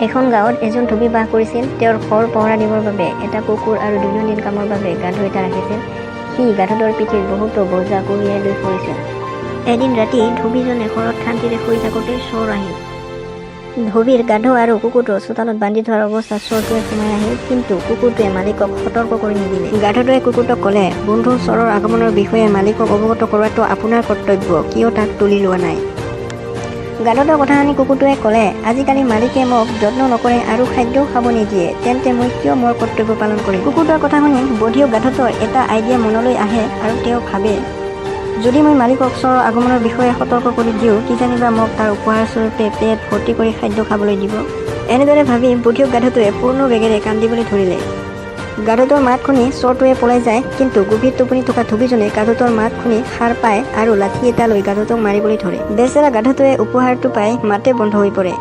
এখন গাঁৱত এজন ধুবী বাস কৰিছিল। তেওঁৰ ঘৰ পহৰা দিবৰ বাবে এটা কুকুৰ আৰু দৈনন্দিন কামৰ বাবে গাধ এটা ৰাখিছিল। সি গাধটোৰ পিঠিত বহুতো বোজা কঢ়িয়াই লৈ ফুৰিছিল। এদিন ৰাতি ধুবীজনে ঘৰত শান্তিৰে শুই থাকোঁতে চোৰ আহিল। ধুবীৰ গাধ আৰু কুকুৰটো চোতালত বান্ধি থোৱাৰ অৱস্থাত চোৰটোৱে সোমাই আহিল, কিন্তু কুকুৰটোৱে মালিকক সতৰ্ক কৰি নিদিলে। গাধটোৱে কুকুৰটোক ক'লে, "বন্ধু, চোৰৰ আগমনৰ বিষয়ে মালিকক অৱগত কৰোৱাটো আপোনাৰ কৰ্তব্য। কিয় তাক তুলি লোৱা নাই?" গাধটোৰ কথা শুনি কুকুৰটোৱে ক'লে, "আজিকালি মালিকে মোক যত্ন নকৰে আৰু খাদ্যও খাব নিদিয়ে, তেন্তে মই কিয় মোৰ কৰ্তব্য পালন কৰিম?" কুকুৰটোৰ কথা শুনি বুদ্ধিয়ক গাধটোৰ এটা আইডিয়া মনলৈ আহে আৰু তেওঁ ভাবে, যদি মই মালিকক চোৰৰ আগমনৰ বিষয়ে সতৰ্ক কৰি দিওঁ, কিজানিবা মোক তাৰ উপহাৰস্বৰূপে পেট ভৰ্তি কৰি খাদ্য খাবলৈ দিব। এনেদৰে ভাবি বুদ্ধিয়ক গাধটোৱে পূৰ্ণ বেগেৰে কান্দিবলৈ ধৰিলে। গাধটোৰ মাত শুনি চোৰটোৱে পলাই যায়, কিন্তু গভীৰ টোপনি থকা ধুবীজনে গাধটোৰ মাত শুনি সাৰ পায় আৰু লাঠি এটা লৈ গাধটোক মাৰিবলৈ ধৰে। বেচেৰা গাধটোৱে উপহাৰটো পাই মাতে বন্ধ হৈ পৰে।